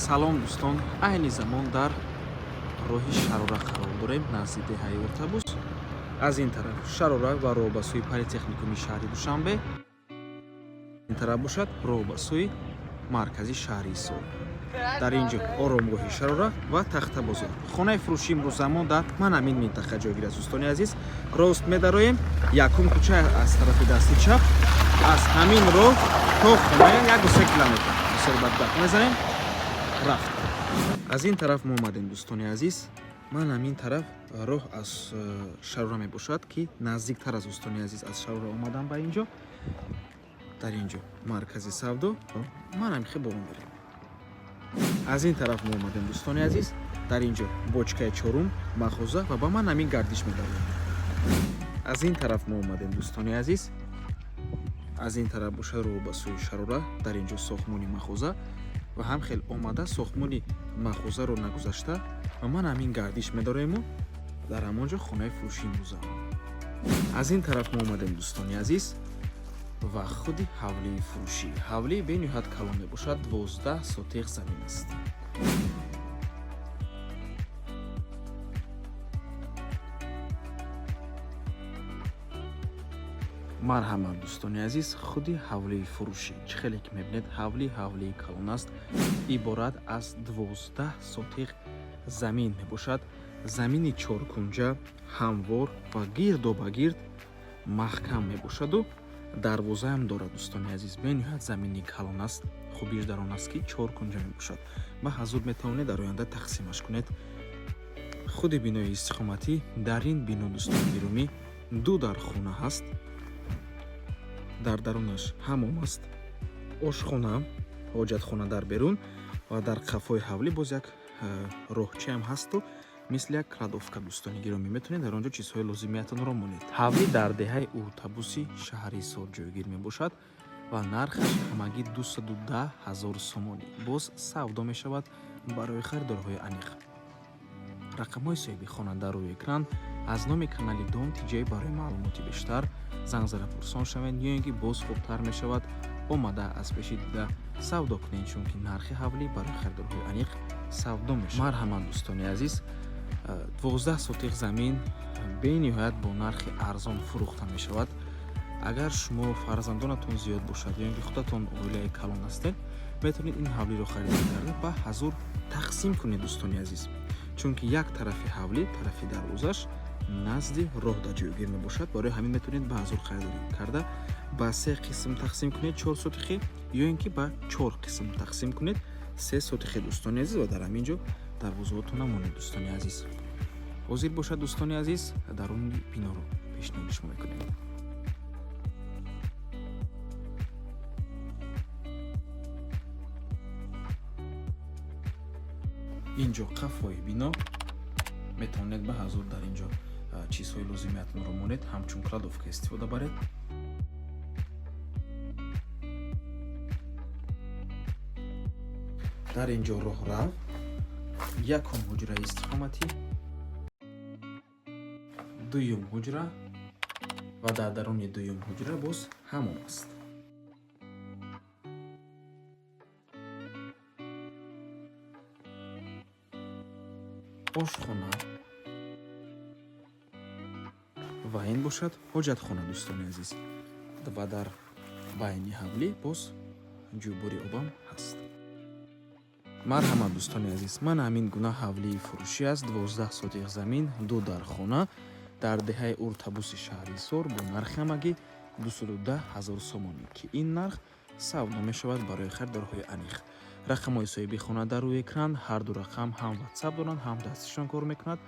Салом, дӯстон! Айни замон дар роҳи Шарора қарор дорем, назди деҳаи Уртабус. Аз ин тараф Шарора ва роҳ ба сӯи политехникуми шаҳри Душанбе, ин тараф бошад роҳ ба сӯи маркази шаҳри Ҳисор. Дар ин ҷо оромгоҳи Шарора ва Тахтабозор. Хонаи фурӯши имрӯзамон дар ман ҳамин минтақа ҷойгир аст. Дӯстони азиз, рост медароем, якум кӯча аз тарафи дасти чап. Аз ҳамин роҳ то хона 1-3 километр. Бисёр бадбахт мезанем, рафт. Аз ин тараф мо омадем, дӯстони азиз. Ман ҳамин тараф роҳ аз Шарора мебошад, ки наздиктар аз, дӯстони азиз, аз Шарора омадам ба ин ҷо. Дар ин ҷо маркази савдо. Ман ҳамин хел боло мерем. Аз ин тараф мо омадем, дӯстони азиз. Дар ин ҷо бочкаи чорум, мағоза ва ба ман ҳамин гардиш медарем. Аз ин тараф мо омадем, дӯстони азиз. Аз ин тараф бошад роҳ ба сӯи Шарора. Дар ин ҷо сохтмони мағоза ва ҳам хел омада, сохтмони мағозаро нагузашта ва ман ҳамин гардиш медорему дар ҳамон ҷо хонаи фурӯши имрӯзаам. Аз ин тараф мо омадем, дӯстони азиз, ва худи ҳавлии фурӯшӣ. Ҳавлӣ бениҳоят калон мебошад, 12 сотих замин аст. Марҳамат, дӯстони азиз, худи ҳавлии фурӯшӣ. Чӣ хеле ки мебинед, ҳавлӣ ҳавлии калон аст, иборат аз 12 сотих замин мебошад. Замини чоркунҷа, ҳамвор ва гирду ба гирд маҳкам мебошаду дарвозаам дорад. Дӯстони азиз, бениҳоят замини калон аст. Хубиш дар он аст, ки чоркунҷа мебошад. Ба ҳазур метавонед дар оянда тақсимаш кунед. Худи бинои истиқоматӣ. Дар ин бино, дӯстони гиромӣ, ду дархона ҳаст. Дар дарунаш ҳамом аст, ошхона, ҳоҷатхона дар берун ва дар қафои ҳавлӣ боз як роҳчаам ҳасту мисли як кладовка. Дӯстони гиромӣ, метавонед дар он ҷо чизҳои лозимиятонро монед. Ҳавлӣ дар деҳаи Уртабуси шаҳри Ҳисор ҷойгир мебошад ва нархаш ҳамагӣ 210 ҳазор сомонӣ. Боз савдо мешавад. Барои харидорҳои аниқ рақамҳои соҳиби хона дар рӯи экран. Аз номи канали Дом Тиҷай барои маълумоти бештар занг зада пурсон шавед ё ин ки боз хубтар мешавад, омада аз пеши дида савдо кунед, чунки нархи ҳавлӣ барои харидорҳои аниқ савдо мешавад. Марҳамат, дӯстони азиз, 12 сотих замин бениҳоят бо нархи арзон фурӯхта мешавад. Агар шумо фарзандонатон зиёд бошад ё ин ки худатон оилаи калон ҳастед, метавонед ин ҳавлиро харидорӣ карда ба ҳазур тақсим кунед, дӯстони азиз, чунки як тарафи ҳавлӣ, тарафи дарвозаш назди роҳ дар ҷойгир мебошад. Барои ҳамин метавонед ба ҳазур харидорӣ карда ба се қисм тақсим кунед, 4 сотихӣ, ё ин ки ба чор қисм тақсим кунед, 3 сотихӣ, дӯстони азиз, ва дар ҳамин ҷо дарвозаҳотон монед. Дӯстони азиз, ҳозир бошад, дӯстони азиз, даруни биноро пешниҳоди шумо мекунем. Ин ҷо қафои бино. Метавонед ба ҳазур дар ин ҷо чизҳои лозимиятонро монед, ҳамчун кладовка истифода баред. Дар ин ҷо роҳрав, якум ҳуҷраи истиқоматӣ, дуюм ҳуҷра ва дар даруни дуюм ҳуҷра боз ҳамом аст. Ошхона ва ин бошад ҳоҷатхона, дӯстони азиз, ва дар байни ҳавлӣ боз ҷӯйбори обам ҳаст. Марҳамат, дӯстони азиз, ман ҳамин гуна ҳавлии фурӯшӣ аст: 12 сотих замин, ду дархона дар деҳаи Уртабуси шаҳри Ҳисор бо нархи ҳамагӣ 210 ҳазор сомонӣ, ки ин нарх савдо мешавад. Барои харидорҳои аниқ рақамҳои соҳиби хона дар рӯи экран. Ҳарду рақам ҳам ватсап доранд, ҳам дастишон кор мекунад.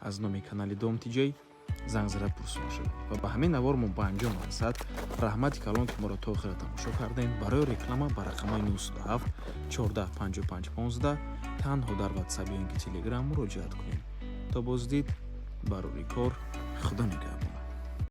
Аз номи канали Дом Тиҷай занг зада пурсон шавед. Ва ба ҳамин навор мо ба анҷом расад. Раҳмати калон, ки моро то охира тамошо кардем. Барои реклама ба рақамҳои 97 14 55 15 танҳо дар ватсап ё ин ки телеграм муроҷиат кунед. То боздид, барори кор, худо нигаҳбон.